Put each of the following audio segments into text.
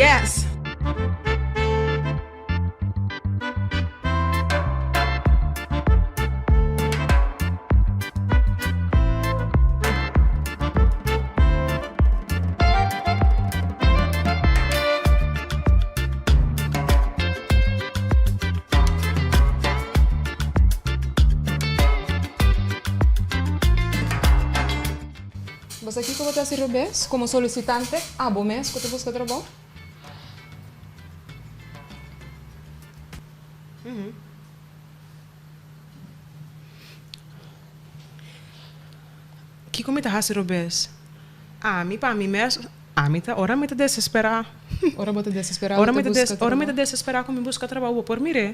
Yes! Bo sa kiko bo ta hasi robes komo solisitante abo mes ku ta buska trabou? Kiko mi ta hasi robes? Ami pa mi mes, ami ta ora mi ta desesperá. Ora bo ta desesperá bo ta buska trabou? Ora mi ta desesperá ku mi buska trabou bo por mir'é.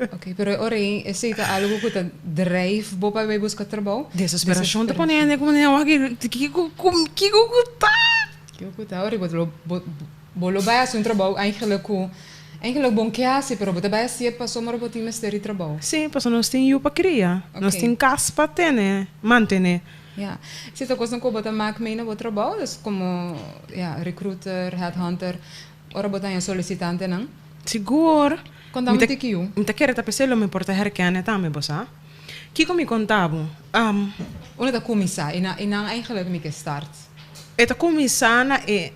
Ok, pero e ora ei esei ta algu ku ta drijf bo pa bai buska trabou? Desesperashon ta pone hende ku wak kiko kiko ku ta? Kiko ku ta? Ora bo bo bo lo bai hasi un trabou eigenlijk ku eigenlijk bon ke hasi pero bo ta bai hasié pasobra bo tin mester di trabou. Sí, pasobra nos tin yu pa kria, nos tin kas pa tene, mantené. Ja, si ta kosnan ku bo ta mak mee na bo trabou, dus komo ja recruiter, headhunter, ora bo ta haña solisitantenan. Sigur. Konta mi tiki yu. Mi ta kere ta p'esei lo mi por ta herkende tambe, bo sa. Kiko mi konta bo? Unda ta kuminsá? I nan eigenlijk mi ke start. E ta kuminsá na e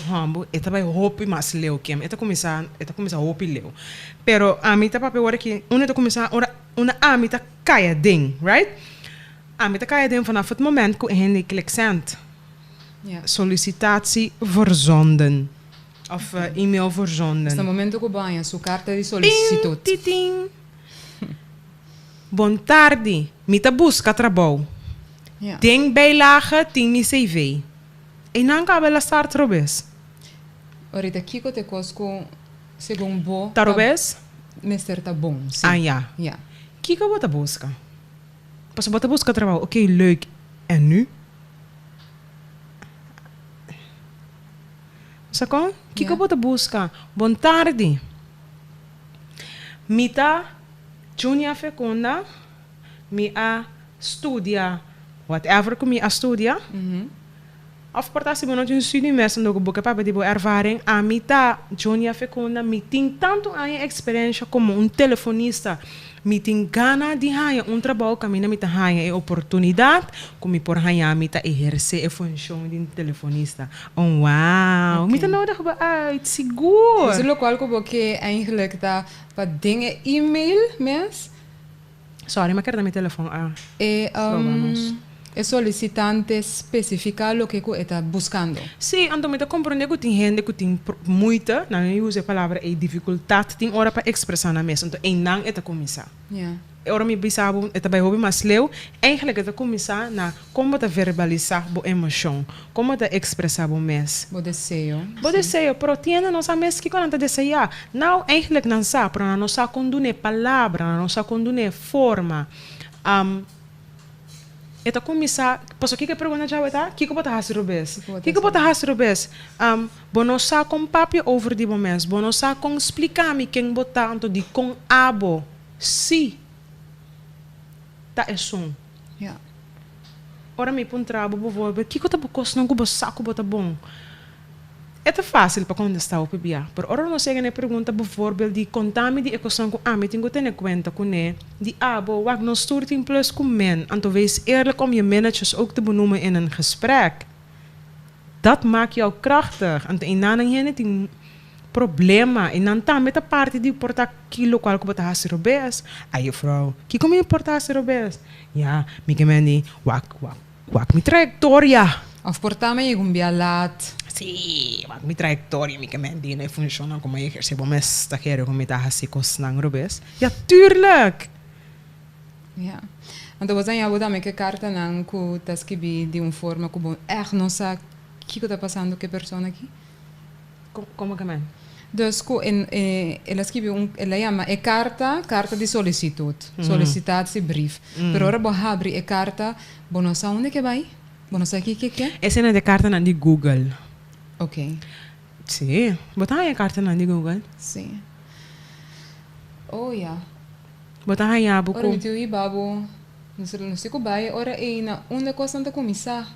hòmber, e ta bai hopi mas leu ke mi. E ta kuminsá, e ta kuminsá hopi leu. Pero ami ta papia ora ki unda ta kuminsá ora unda ami ta kai aden, right? Ami ta kai aden vanaf het moment ku e hende klik send. Sollicitatie verzonden. Of e-mail verzonden. Dus na momento ku bo haña su karta di solisitut. Tin, tin. Bon tardi, mi ta buska trabou. Den bijlage tin mi CV. Einan kaba el a start robes. Orita kiko ta e kos ku segun bo ta robes? Mester ta bon, si. Ah ya. Kiko bo ta buska? Pasobra bo ta buska trabou, oké, leuk, en nu? Sa kon? Kiko bo ta buska? Bon tardi. Mi ta Junia Fecunda, mi a studia whatever ku mi a studia. Of por ta si bo no tin studie mes anto ku bo ke papia di bo ervaring. Ami ta Junia Fecunda, mi tin tantu aña eksperensha komo un telefonista. Mi tin gana di haña un trabou kaminda mi ta haña e oportunidat ku mi por haña mi ta ehersé e funshon di un telefonista. Oh wow! Mi ta nodig bo uit, sigur! Dus lokual ku bo ke eigenlijk ta pa den e email mes. Sorry, mi a keda mi telefon a E sloba nos. e solisitante spesifiká loke ku e ta buskando. Sí, anto mi ta komprondé ku tin hende ku tin moeite, nan a usa e palabra ei, difikultat tin ora pa ekspresá nan mes, anto einan e ta kuminsá. E ora mi bisa bo e ta bai hopi mas leu, eigentlik e ta kuminsá na kon bo ta verbalisá bo emoshon, kon bo ta ekspresá bo mes. Bo deseo. Bo deseo, pero tin hende no sa mes kiko nan ta deseá. Nau, eigentlik nan sa, pero nan no sa kon dun'é palabra, nan no sa kon dun'é forma. E ta kuminsá, pasobra kiko e pregunta djawe ta? Kiko bo ta hasi robes? Kiko bo ta hasi robes? Bo no sa kon papia over di bo mes, bo no sa kon splika mi ken bo ta, anto dikon abo si ta esun? Ora mi puntra bo bijvoorbeeld, kiko ta bo kosnan ku bo sa ku bo ta bon? E ta fásil pa kontestá hopi bia, pero ora nos yega na e pregunta bijvoorbeeld di konta mi di e kosnan ku ami tin ku tene kuenta kuné, di abo, wak nos tur tin plus ku min, anto wees eerlijk om je minnetjes ook te benoemen in een gesprek. Dat maakt jou krachtig. Anto einan nan hende tin problema i nan tambe ta parti di por ta ki lokual ku bo ta hasi robes. Ai juffrouw, kiko mi por ta hasi robes? Ya, mi ke men di, wak, wak. Wak mi trayektoria. Of por ta mi un bia lat. Sí, wak mi trayektoria, mi ke men di no e funshonnan ku mi a ehersé. Bo mes ta kere ku mi ta hasi kosnan robes? Ja, tuurlijk! Ja. Anto bo sa ya bo tambe ke kartanan ku ta skibí di un forma ku bo ègt no sa kiko ta pasando ku e persona aki? Komo ke men? Dus ku e el a skibi un el a yama e karta karta di solisitut, sollicitatiebrief. Pero ora bo habri e karta bo no sa unda ke bai, bo no sa kiko e ke. Esei na de kartanan di Google. Ok. Sí, bo ta haña e kartanan di Google. Sí. Oh ya. Bo ta haña bo Ora ku. mi tin un hiba bo, nos nos tin ku bai ora ei na unda kosnan ta kuminsá.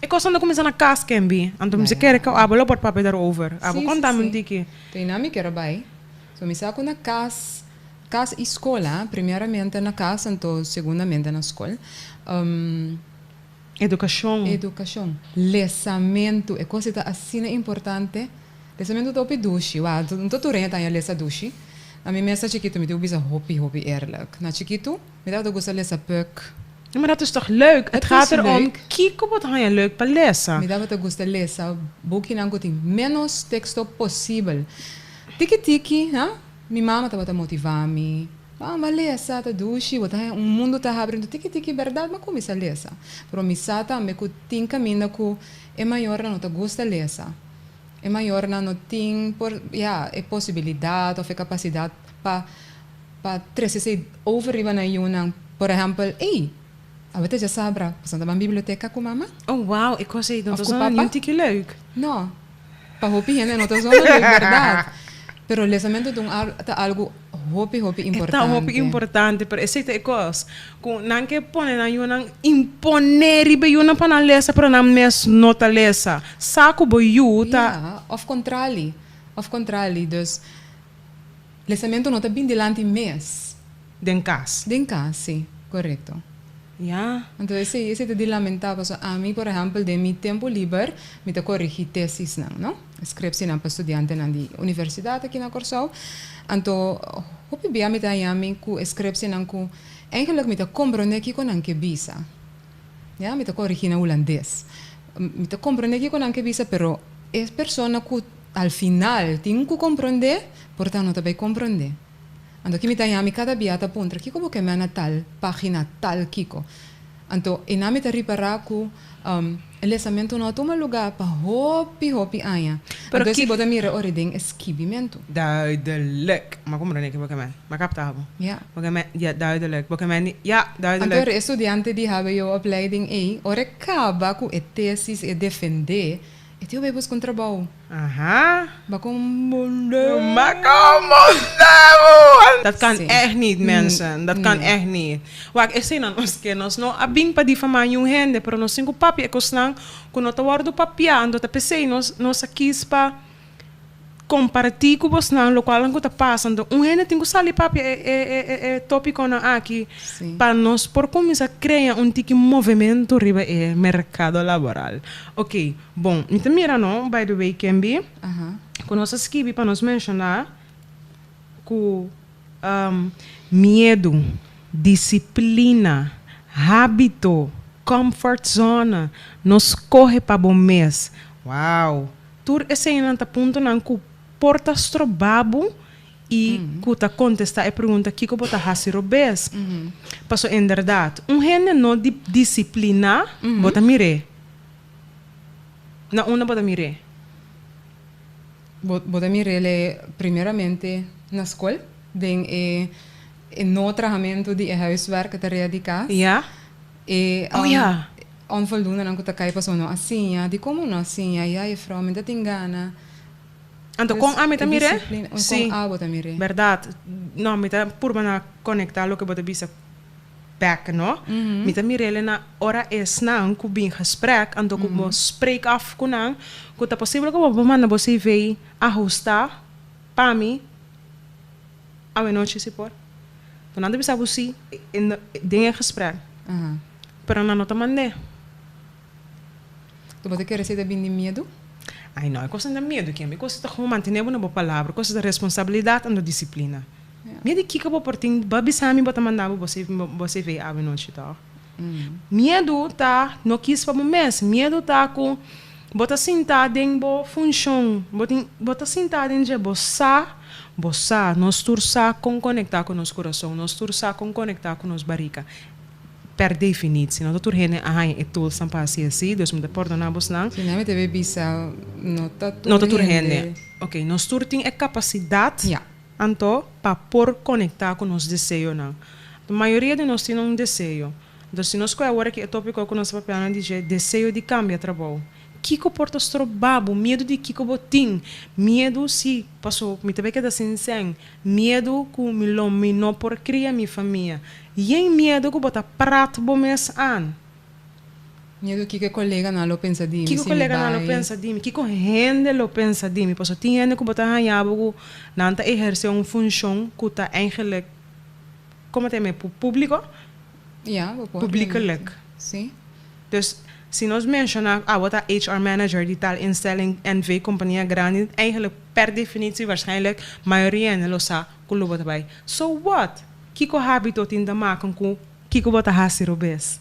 E kosnan ta kuminsá na kas, Kemby. Anto mi sa kere ku abo lo por papia daarover. Abo konta mi un tiki. Te einan mi kier a bai. So mi sa ku na kas, kas i skol, ha, primeramente na kas anto segundamente na skol. Edukashon. Edukashon. Lesamentu. E kos ei ta asina importante. Lesamentu ta hopi dushi. Wak, no ta tur hende ta haña lesa dushi. Ami mes ta chikitu mi tin ku bisa hopi hopi eerlijk. Na chikitu mi tabata gusta lesa Puk. Ja, maar dat is toch leuk? Het gaat erom kiko bo ta haña leuk pa lesa. Mi tabata gusta lesa bukinan ku tin ménos teksto posibel. Tiki tiki, ha, mi mama tabata motivá mi, Mama, lesa, ta dushi, bo ta haña un mundu ta habri. Enton tiki tiki, bèrdat, mi a kuminsá lesa. Pero mi sa tambe ku tin kaminda ku e mayornan no ta gusta lesa. E mayornan no tin por, ya, e posibilidat òf e kapasidat pa. Pa trese esei over riba nan yunan. Por ehèmpel, Ey, awe ta djasabra, boso ta ban biblioteka ku mama? Oh wow, e kos ei no ta zona niun tiki leuk. No, pa hopi hende no ta zona leuk, bèrdat. Pero lesamentu ta un ta algu hopi, hopi importante. E ta hopi importante, pero esei ta e kos, ku nan ke pone nan yunan imponé riba e yunan pa nan lesa, pero nan mes no ta lesa. Sa ku bo yu ta. Ya, òf kontrali, òf kontrali. Dus. Lesamentu no ta bin dilanti mes. Den kas. Den kas, si. Korekto. Ya. Anto esei, esei ta di lamentá pasobra ami, por ehèmpel, den mi tempu liber, mi ta korigí tesisnan, no? Skripsinan pa studiantenan di universidat aki na Kòrsou. Anto, hopi bia mi ta haña mi ku e skripsinan ku eigenlik mi ta komprondé kiko nan ke bisa. Ya, mi ta korigí na hulandes. Mi ta komprondé kiko nan ke bisa, pero e persona ku Al final tin ku komprondé, por ta no ta bai komprondé. Anto ki mi ta yami kada bia ta puntra kiko bo ke mea na tal pagina tal kiko. Anto einan mi ta ripará ku e lesamentu no a tuma lugá pa hopi hopi aña. Pero Anto ki. si bo ta mira ora den e skibimentu. Duidelijk. Ma komprondé ki bo ke men. Ma kapta bo. Ja. Bo ke men, ja, duidelijk. Bo ke men di, ja, Anto duidelijk. ora e studiante di hbo-opleiding ei, ora e kaba ku e tesis, e defendé, E tin bay busca un trabou. Aha. Ba con munde. Ma con munde. Dat kan echt niet mensen. Dat kan echt niet. Wak esei nan nos ke. Nos no a bin pa difamá niun hende, pero nos tin ku papia e kosnan ku no ta wòrdu papiá. Anto ta p'esei nos nos a kis pa kompartí ku bosnan lokualnan ku ta pasa. Anto un hende tin ku sali papia e e e e tópikonan aki pa nos por kuminsá krea un tiki movementu riba e merkado laboral. Oké, bon, mi ta mira no, by the way, Kemby, ku nos a skibi pa nos menshoná ku miedu, disiplina, hábito, comfort zone, no skohe pa bo mes. Wow! Tur eseinan ta puntonan ku por ta stroba bo i ku ta kontestá e pregunta kiko bo ta hasi robes. Pasobra inderdat, un hende no di disipliná, bo ta mir'é. Na unda bo ta mir'é? Bo bo ta mir'é primeramente na skol, den e e no trahamentu di e huiswerk, e tarea di kas. Ya. E Oh ya. Onvoldoendenan ku ta kai pasobra no a siña. Dikon bo no a siña? Ya, juffrouw, mi ta tin gana. Anto kon ami ta mir'é? Sí. Kon abo ta mir'é? Bèrdat. No, mi ta purba na konektá loke bo ta bisa bèk, no? Mi ta mir'é na ora esnan ku bin gesprek, anto ku bo spreek af ku nan, ku ta posibel ku bo por manda bo CV ahustá pa mi awenochi si por. Anto nan ta bisa bo sí den e gesprek. Pero nan no ta mand'é. Tu bo ta kere si ta bin di miedu? Ai no, e kosnan ta miedu ken. E kos ta gewoon mantené bo na bo palabra. E kos ta responsabilidat anto disiplina. Miedu di kiko bo por tin? Bo a bisa mi bo ta manda bo bo CV awe nochi tòg? Miedu ta no kis pa bo mes. Miedu ta ku bo ta sinta den bo funshon. Bo tin bo ta sinta den dje. Bo sa, bo sa, nos tur sa kon konektá ku nos kurason. Nos tur sa kon konektá ku nos barika. Per definitio, no ta tur hende a haña e toolsnan pa hasi así, dus mi ta pordoná bosnan. Si, mi ta bay bisa no ta tur hende. No ta tur hende. Ok, nos tur tin e kapasidat anto pa por konektá ku nos deseonan. Mayoria di nos tin un deseo. Anto si nos kohe awor aki e tópiko ku nos ta papia nan di dje, deseo di kambia trabou. Kiko por ta stroba bo? Miedu di kiko bo tin? Miedu si, paso mi ta bay keda sin sèn. Miedu ku mi lo mi no por kria mi famia. Yen miedu ku bo ta prat bo mes an. Miedu kiko e koleganan lo pensa di mi Kiko si mi koleganan lo bai. pensa di mi? Kiko hende lo pensa di mi? Pasobra tin hende ku bo ta haña bo ku nan ta ehersé un funshon ku ta eigenlijk, komo ta yama e, públiko? Ja, bo por yama Publikelijk. Si. Dus, si nos menshoná abo ta HR manager di tal instelling NV. kompania grandi, eigenlijk per definitie waarschijnlijk mayoria hende lo sa ku lo bo ta bai. So what? Kiko hábito tin ta maken ku kiko bo ta hasi robes?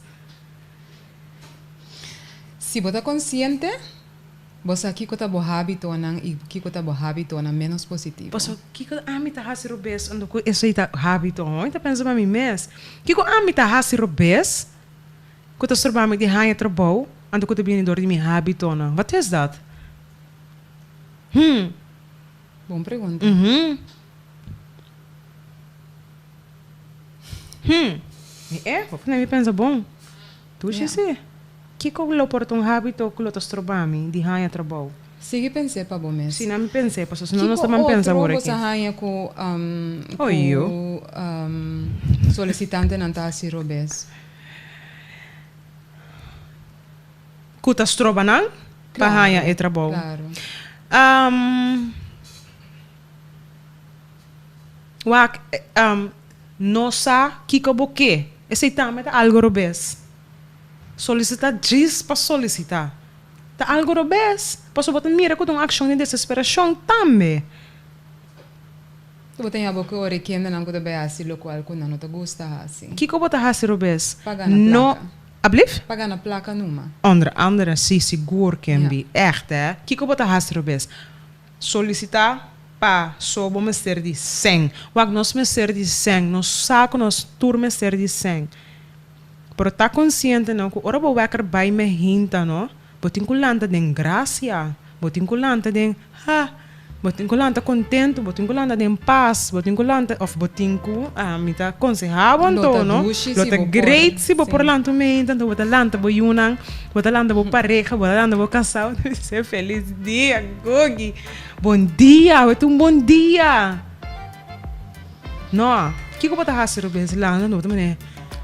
Si bo ta konsiente, bo sa kiko ta bo hábitonan i kiko ta bo hábitonan ménos positivo. Pasobra kiko ami ta hasi robes unda ku esei ta hábito? Mi ta pensa pa mi mes, Kiko ami ta hasi robes ku ta stroba mi di haña trabou anto ku ta bini dor di mi hábitonan? Wat is dat? Hm. Bon pregunta. Uhum. Hm. Mi e, bo pone mi pensa bon. Dushi si. Kiko lo por ta un hábito ku lo ta stroba mi di haña trabou? Sigui pens'é pa bo mes. Si, na mi pens'é, pasobra si no nos ta ban pensa Kiko awor otro aki. bo sa haña ku Oyo. ku solisitantenan ta hasi robes? Ku ta stroba nan pa haña e trabou? Klaro. Wak, no sa kiko bo ke. Esei tambe ta algo robes. Solisitá djis pa solisitá. Ta algo robes, pasobra bo ta mira ku ta un akshon di desesperashon tambe. Bo ta ña bo ke ora e kendenan ku ta bai hasi lokual ku nan no ta gusta hasi. Kiko bo ta hasi robes? Pa gana No, plaka. ablief? Pa gana plaka numa. Onder andere, si, sigur, Kemby. Ja. Ègt, hè? Kiko bo ta hasi robes? Solisitá pa so bo mester di sèn. Wak, nos mester di sèn. Nos sa ku nos tur mester di sèn. Pero ta konsiente no ku ora bo wèker bai mehinta no, bo tin ku lanta den grasia, bo tin ku lanta den ha, bo tin ku lanta kontentu, bo tin ku lanta den pas, bo tin ku lanta òf bo tin ku, mi ta konsehá bo Lo anto ta no, dushi lo si ta bo por, great si bo por sí. lanta un mehinta, anto bo ta lanta bo yunan, bo ta lanta bo pareha, bo ta lanta bo kasá, bo ta bisa felis dia Gogi, bon dia, awe ta un bon dia. No, kiko bo ta hasi Rubens? Landa no, bo ta manera.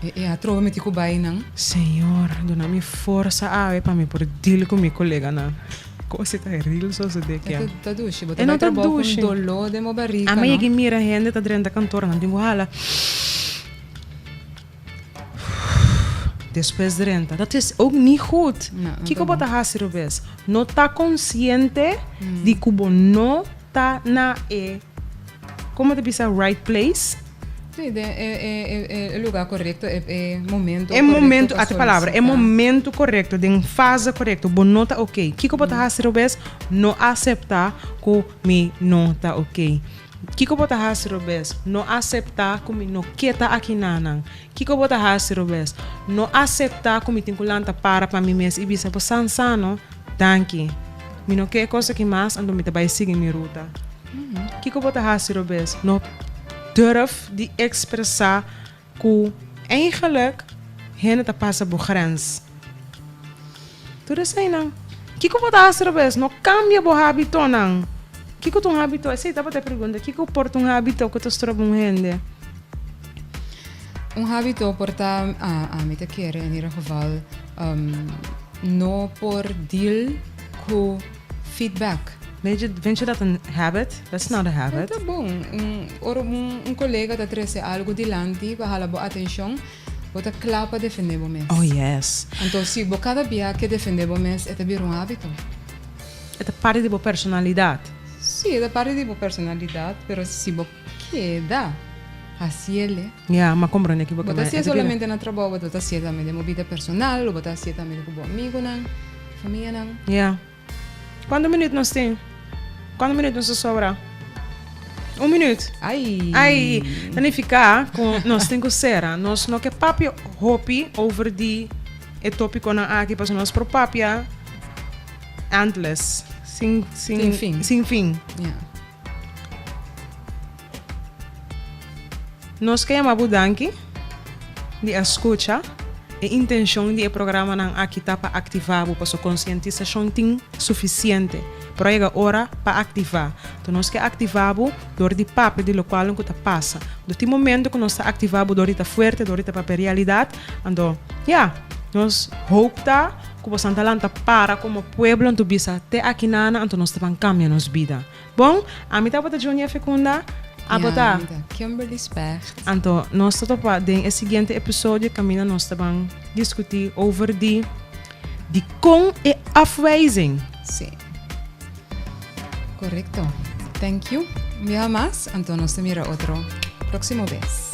E e atrobe mi tin ku bai nan. Señor, duna mi forsa awe pa mi por deal ku mi koleganan. Kos e ta real sosodé E kia. ta ta dushi, bo ta E no bai ta trabou ku un dushi. doló den bo barika, Ami no? yega i mira hende ta drenta kantor, nan tin ku hala. Despues drenta. Dat is ook niet goed. No, no ta Kiko bo bon. ta hasi Rubens? No ta konsiente di ku bo no ta na e. Como ta bisa right place? Sí, den e, e, e, e lugar correcto, e, e momento E correcto momento, pa ata palabra, e solicita. momento correcto, den fase correcto, bo no ta ok. Kiko bo ta hasi robes? No acepta cu mi no ta ok. Kiko bo ta hasi robes? No acepta cu mi no ke ta aki nanan. Kiko bo ta hasi robes? No acepta cu mi tin cu lanta para pa mi mes y bisa bo san sano, danki. Mi no ke e cos aki mas, anto mi ta bay sigui mi ruta. Kiko bo ta hasi robes? No durf di expresa cu eigenlijk hende ta pasa bo grens. Tur eseinan. Kiko bo ta hasi robes? No cambia bo habitonan. Kiko ta un habito? Esei tabata e pregunta. Kiko por ta un habito cu ta stroba un hende? Un habito por ta, ami ta kere en ieder geval, no por deal cu feedback. Weet je, vind je dat een habit? That's not a habit. Ta bon. Un, ora un, un colega ta trece algo dilanti pa hala bo atencion, bo ta cla pa defende bo mes. Oh yes. Anto si bo cada bia ke defende bo mes, e ta bira un habito. E ta parti di bo personalidad. Si, e ta parti di bo personalidad, pero si bo keda haciele. Ya, m'a comprende ki bo Bo ke ta men. hacié solamente na trabou, bo ta hacié tambe den bo bida personal, bo ta hacié tambe ku bo amigonan, famianan. Ya. Cuanto minuut nos tin? Cuanto minuut nos a sobra? Un minuut. Ai! Ai! Ta nifica cu nos tin cu cera. Nos no ke papia hopi over di e topiconan aki pasobra nos por papia endless, sin, sin, Sin fin. sin fin. Ya. Nos ke yama bo danki di a skucha. E intenshon di e programanan aki ta pa aktivá bo paso konsientisashon tin sufisiente, pero a yega ora pa aktivá. Enton nos ke aktivá bo dor di papia di lokual ku ta pasa. Anto tin momento ku nos ta aktivá bo dor di ta fuerte, dor di ta papia realidat. Anto, ya. Nos hoop ta ku boso ta lanta para komo pueblo anto bisa te aki nana anto nos ta ban kambia nos bida. Bon, ami tabata Johnny Fecunda, abo ta? Mi ta Kimberly Specht. Anto nos ta topa den e siguiente episodio kaminda nos ta ban diskutí over di dikon e afwijzing. Sí. Korekto. Thank you. Un biaha mas, anto nos ta mira otro próksimo bes.